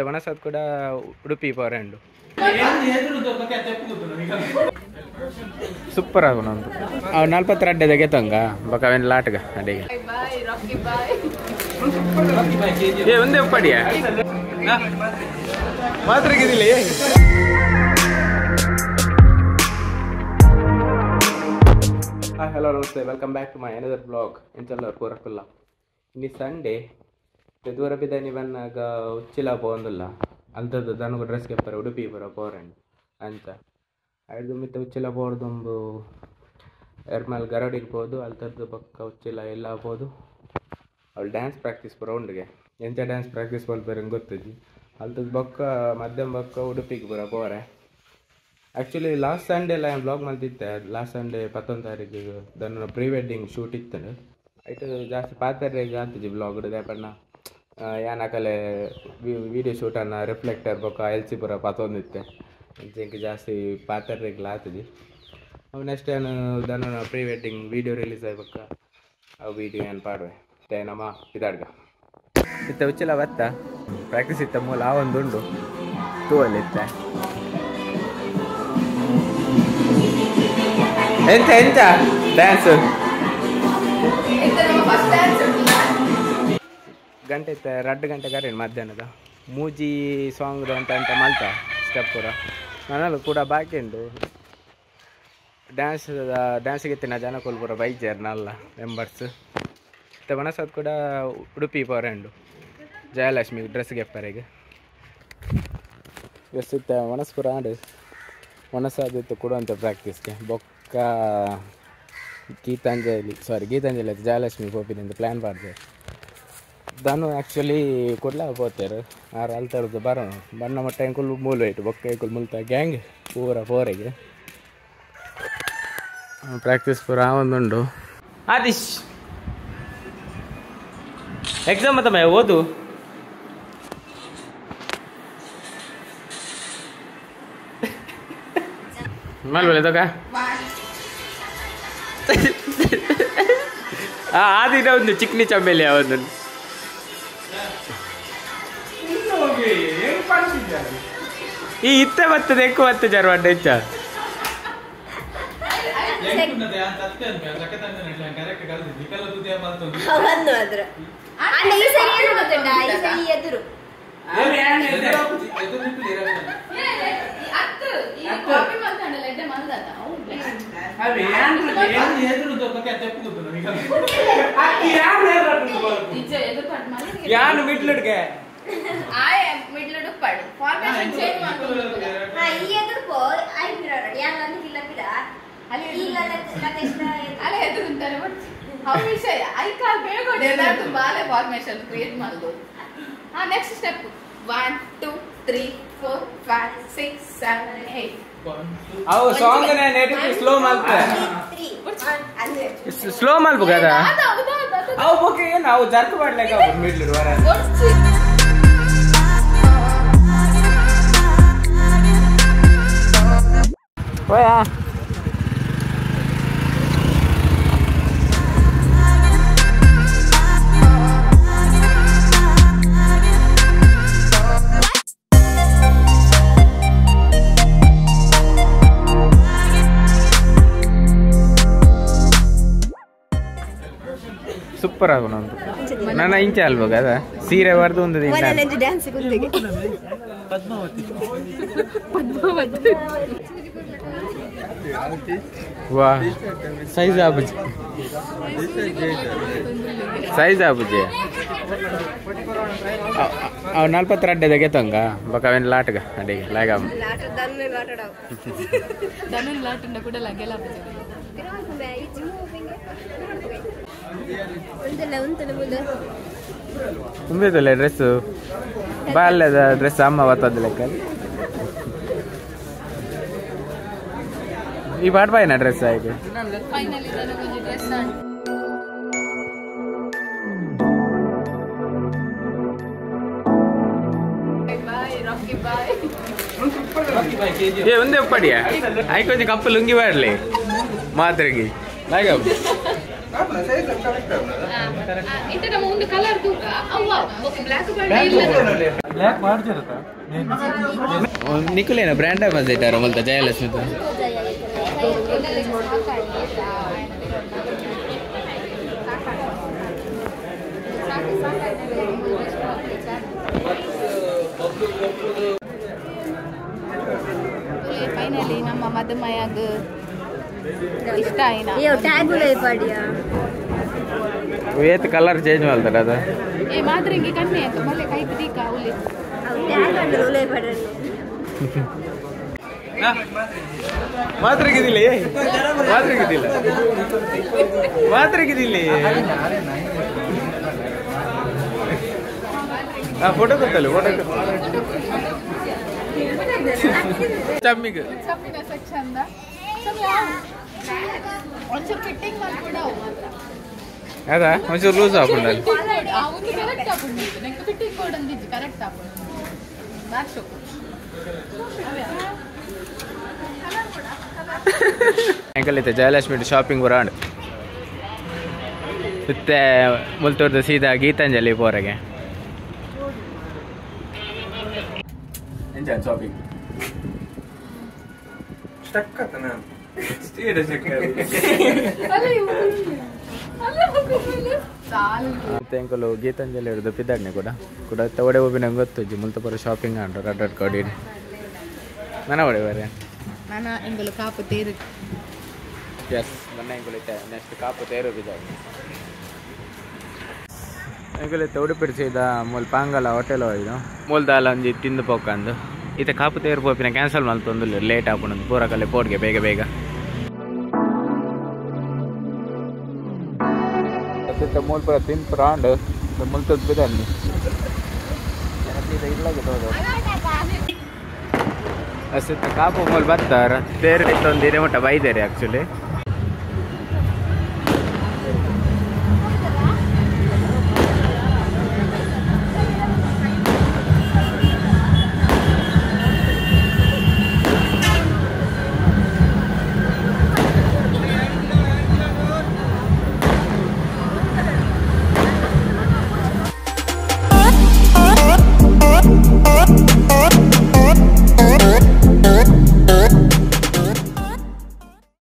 ವನಸಾದ್ ಕೂಡ ಉಡುಪಿ ಪೋರೆಂಡು ಸೂಪರ್ ಆಗುನ ಉಂದು ಅವು ನಲ್ಪತ್ತು ಅಡ್ಡೆದ ಗೆತಂಗ ಬೊಕ ಅವೆನ್ ಲಾಟ್ಗ ಅಡೆಗೆ ಏ ಒಂದೇ ಉಪ್ಪಡಿಯ ಮಾತ್ರ ಗಿದಿಲ್ಲ. Hi hello namaste, welcome back to my another blog. ಎಂಚಲ್ಲ ಪೂರಕುಲ್ಲ ಇನ್ನಿ ಸಂಡೇ ದೂರ ಬಿದ್ದಾನಿ ಬನ್ನಾಗ ಉಚ್ಚಿಲ ಪೋಂದುಲ್ಲ ಅಂಥದ್ದು ದನಗು ಡ್ರೆಸ್ ಕೆಪ್ಪರೆ ಉಡುಪಿ ಬರೋ ಪೋರಂಡು ಅಂತ ಐದು ಮಿತ್ತ ಉಚ್ಚಿಲ ಪೋರ್ದೊಂಬು ಎರ್ಮಲ್ ಗರಡಿಗೆ ಪೋದು ಅಲ್ತದ್ದು ಪಕ್ಕ ಉಚ್ಚಿಲ ಎಲ್ಲ ಪೋದು ಅವಳು ಡ್ಯಾನ್ಸ್ ಪ್ರಾಕ್ಟೀಸ್ ಪೂರ ಉಂಡುಗೆ ಎಂಚ ಡ್ಯಾನ್ಸ್ ಪ್ರಾಕ್ಟೀಸ್ ಮಲ್ಪೆರಂಗೆ ಗೊತ್ತಿದ್ದಿ ಅಲ್ತದ್ದು ಬೊಕ್ಕ ಮಧ್ಯಮ ಬೊಕ್ಕ ಉಡುಪಿಗೆ ಪೂರ ಪೋರೆ. ಆ್ಯಕ್ಚುಲಿ ಲಾಸ್ಟ್ ಸಂಡೇ ಎಲ್ಲ ನಾನು ಬ್ಲಾಗ್ ಮಲ್ತಿತ್ತೆ. ಲಾಸ್ಟ್ ಸಂಡೇ 19 ತಾರೀಕಿಗೆ ನನ್ನ ಪ್ರೀ ವೆಡ್ಡಿಂಗ್ ಶೂಟ್ ಇತ್ತು. ಐಟು ಜಾಸ್ತಿ ಪಾತ್ರೆಗೆ ಅಂತಿದ್ದಿ ಬ್ಲಾಗ್ ಪಣ್ಣ ಯಾನಕಲೆ ವೀಡಿಯೋ ಶೂಟನ್ನು ರಿಫ್ಲೆಕ್ಟರ್ ಬೊಕ್ಕ ಎಲ್ ಸಿ ಪೂರ ಪತ್ತೊಂದಿತ್ತೆ ಇಂಚ ಜಾಸ್ತಿ ಪಾತ್ರೆಗೆ ಆತದಿ. ಅವು ನೆಕ್ಸ್ಟ್ ಏನು ನನ್ನ ಪ್ರೀ ವೆಡ್ಡಿಂಗ್ ವೀಡಿಯೋ ರಿಲೀಸ್ ಆಗ್ಬೇಕ ಅವು ವೀಡಿಯೋ ಏನು ಪಾಡುವೆ ನಮ್ಮ ಇದಾಡ್ಗ ಇತ್ತ ಉಚ್ಚಿಲ ಬತ್ತ ಪ್ರಾಕ್ಟೀಸ್ ಇತ್ತ ಮೂಲ ಆ ಒಂದು ಉಂಡು ಟೂ ಅಲ್ಲಿ ಇತ್ತೆ. ಎಂತ ಎಂತ ಡ್ಯಾನ್ಸ್ ಗಂಟೆ ಇತ್ತ 2 ಗಂಟೆ ಕರೆ ಮಧ್ಯಾಹ್ನದ ಮೂಜಿ ಸಾಂಗ್ ಅಂತ ಅಂತ ಮಲ್ತ ಸ್ಟೆಪ್ ಪೂರ ನನ್ನಲ್ಲೂ ಕೂಡ ಬಾಕಿ ಉಂಟು. ಡ್ಯಾನ್ಸ್ ಡ್ಯಾನ್ಸಿಗೆ ಇತ್ತಿನ ಜನಕುಲು ಪೂರ ಬೈಜಾರ್ ನಲ್ಲ ಮೆಂಬರ್ಸ್. ಇತ್ತ ವನಸಾದ್ ಕೂಡ ಉಡುಪಿ ಪೋರೆಂಡು ಜಯಲಕ್ಷ್ಮಿ ಡ್ರೆಸ್ ಗೆಪ್ಪರೆಗೆ ಎಸ್ ಇತ್ತ ವನಸ್ ಪೂರ ಆಡು ವನಸಾದಿತ್ತು ಕೊಡುವಂಥ ಪ್ರಾಕ್ಟೀಸ್ಗೆ ಬೊಕ್ಕ ಗೀತಾಂಜಲಿ ಸಾರಿ ಗೀತಾಂಜಲಿ ಆಯ್ತು ಜಯಲಕ್ಷ್ಮಿ ಪೋಪಿನಿಂದ ಪ್ಲ್ಯಾನ್ ಮಾಡಿದೆ. ದಾನು ಆ್ಯಕ್ಚುಲಿ ಕುಡ್ಲ ಪೋತೇರು ಆರು ಅಲ್ತರದ್ದು ಬರೋಣ ಬಣ್ಣ ಮಟ್ಟ ಎಂಕುಲು ಮೂಲು ಆಯಿತು ಬೊಕ್ಕ ಎಂಕುಲು ಮುಲ್ತ ಗ್ಯಾಂಗ್ ಪೂರ ಪೋರೆಗೆ ಪ್ರಾಕ್ಟೀಸ್ ಪೂರ ಒಂದುಂಡು. ಆದಿಶ್ ಎಕ್ಸಾಮ್ ಮತ್ತಮ್ಮ ಓದು ಮಲ್ವಲೆ ತಗ ಆದಿನ ಒಂದು ಚಿಕ್ನಿ ಚಂಬೇಲಿ ಒಂದು ಈ ಇತ್ತೆ ಬರ್ತದೆ ಎಕ್ಕು ಬತ್ತೆ ಜರ ಅಡ್ಡ ಹೆಚ್ಚ ಯಾನು ಮಿಡ್ಲುಡ್ಗೆ ನೆಕ್ಸ್ಟ್ ಸ್ಟೆಪ್ 1 2 3 4 5 6 7 8. ಅವು ಸಾಂಗ್ ನೇ ನೇಟಿವ್ ಸ್ಲೋ ಮಲ್ಪೆ ಸ್ಲೋ ಮಲ್ಪ ಗದ ಅವು ಬೊಕ್ಕೆ ಏನು ಅವು ಜರ್ಕ್ ಮಾಡ್ಲೆಕ ಅವು ಮಿಡ್ಲ್ ವರ ಹೋಯಾ. ಸೂಪರ್ ಆಗುನ ಉಂಟು ನನ್ನ ಇಂಚೆ ಅಲ್ವಾಗ ಅದ ಸೀರೆ ಬರೆದು ಒಂದು ಡ್ಯಾನ್ಸ್ ವಾ ಸೈಜ್ ಆಬುಜಿ ಸೈಜ್ ಆಬುಜಿ ಅವು 42 ಅಡ್ಡೆದ ಗೆತಂಗ ಬೊಕ ಅವೆನ್ ಲಾಟ್ಗ ಅಡೆಗೆ ಲಾಗ ತುಂಬಿದಲ್ಲ ಡ್ರೆಸ್ ಬಾಲ್ಯದ ಡ್ರೆಸ್ ಅಮ್ಮ ಬತ್ತದ ಲೆಕ್ಕ ಈ ಪಾಟ್ ಬಾಯಿನ ಡ್ರೆಸ್ ಆಯ್ತು. ಏ ಒಂದೇ ಉಪ್ಪಡಿಯ ಆಯ್ಕೊಂಚ ಕಪ್ಪು ಲುಂಗಿ ಬಾಡ್ಲಿ ಮಾತ್ರೆಗೆ ಇಂತ ನಮ್ಮ ಒಂದು ಕಲರ್ ತೂಕ ಅವ್ವ ಓಕೆ ಬ್ಲಾಕ್ ಬಾಂಡ್ ಇಲ್ಲ ಬ್ಲಾಕ್ ಮಾಡ್ತಿರತ ನಿಕುಲೇನ ಬ್ರ್ಯಾಂಡ್ ಅಂಬಾಸಿಡರ್ ಮುಲ್ತ ಜಯಲಕ್ಷ್ಮಿ ಫೈನಲಿ ನಮ್ಮ ಮದುಮಯಾಗ ಇಷ್ಟ ಆಯ್ನ ಅಯ್ಯೋ ಟ್ಯಾಗ್ ಪಾಡಿಯಾ ಏತ್ ಕಲರ್ ಚೇಂಜ್ ಮಾಡ್ತಾರೆ ಅದು ಏ ಮಾತ್ರ ಹಿಂಗೆ ಕಣ್ಣೆ ಅಂತ ಮಲ್ಲೆ ಕೈ ದೀಕ ಉಲಿ ಅವು ಟ್ಯಾಗ್ ಅಂದ್ರು ಉಲೈ ಪಡಲ್ಲ ಮಾತ್ರೆಗಿದಿಲ್ಲ ಮಾತ್ರೆಗಿದಿಲ್ಲ ಮಾತ್ರೆಗಿದಿಲ್ಲ ಫೋಟೋ ಕೊತ್ತಲ್ಲ ಫೋಟೋ ಚಮ್ಮಿಗೆ ಚಮ್ಮಿನ ಸೆಕ್ಷನ್ ಒಂಚೂರು ಫಿಟ್ಟಿಂಗ್ ಮಾಡ್ಕೊಡ ಅವು ಮಾತ್ರ ಅದ ಒಂಚೂರು ಲೂಸ್ ಹಾಕೊಂಡು ಒಂದು ಕರೆಕ್ಟ್ ಹಾಕೊಂಡು ನೆಕ್ ಫಿಟ್ಟಿಂಗ್ ಕೋಡ್ ಅಂದಿದ್ದು ಕರೆಕ್ಟ್ ಹಾಕೊಂಡು ಬ್ಯಾಕ್ ಶೋಕು ಎಂಕಲಿತ್ತೆ ಜಯಲಕ್ಷ್ಮಿ ಶಾಪಿಂಗ್ ಬರಾಂಡ್ ಮತ್ತೆ ಮುಲ್ತೂರ್ದು ಸೀದಾ ಗೀತಾಂಜಲಿ ಪೋರೆಗೆ ಎಂಜಾಯ್ ಶಾಪಿಂಗ್ ಸ್ಟಕ್ ಆತ ನಾನು ಮತ್ತೆ ಎಂಕಲು ಗೀತಾಂಜಲಿ ಹಿಡಿದು ಪಿದಾಡ್ನೆ ಕೂಡ ಕೂಡ ಒಡೆ ಹೋಗಿ ನಂಗೆ ಗೊತ್ತು ಮುಲ್ತಪುರ ಶಾಪಿಂಗ್ ಆಂಡ್ರು ರಡ್ ಕೊಡಿ ನನ್ನ ಒಡೆ ಬರೆ ನಾನು ಎಂಗಲು ಕಾಪು ತೇರು ಎಸ್ ಮೊನ್ನೆ ಎಂಕುಲಿತ್ತೆ ನೆಕ್ಸ್ಟ್ ಕಾಪು ತೇರು ಬಿದ್ದಾಡ್ನೆ ಎಂಕುಲಿತ್ತೆ ಉಡುಪಿಡ್ ಸೀದಾ ಮೂಲ್ ಪಾಂಗಲ ಹೋಟೆಲ್ ಹೋಯ್ದು ಮೂಲ್ದಾಲ ಒಂಜಿ ತಿಂದು ಪೋಕಂದು ಇತ್ತೆ ಕಾಪು ತೇರು ಪೋಪಿನ ಕ್ಯಾನ್ಸಲ್ ಮಲ್ತೊಂದು ಲೇಟ್ ಆಪುಂಡು ಪೂರ ಕಲೆ ಪೋಡ್ಗೆ ಬೇಗ ಬೇಗ ಮೂಲ್ ಪೂರ ತಿನ್ಪುರ ಆಂಡ್ ಮುಲ್ತದ್ ಬಿದ್ದಾಡ್ನಿ ಅಸಿತ್ತ ಕಾಪು ಮೂಲ್ ಬರ್ತಾರ ತೇರು ಇತ್ತೊಂದು ದಿನ ಮುಟ್ಟ ಬೈದೇರಿ ಆ್ಯಕ್ಚುಲಿ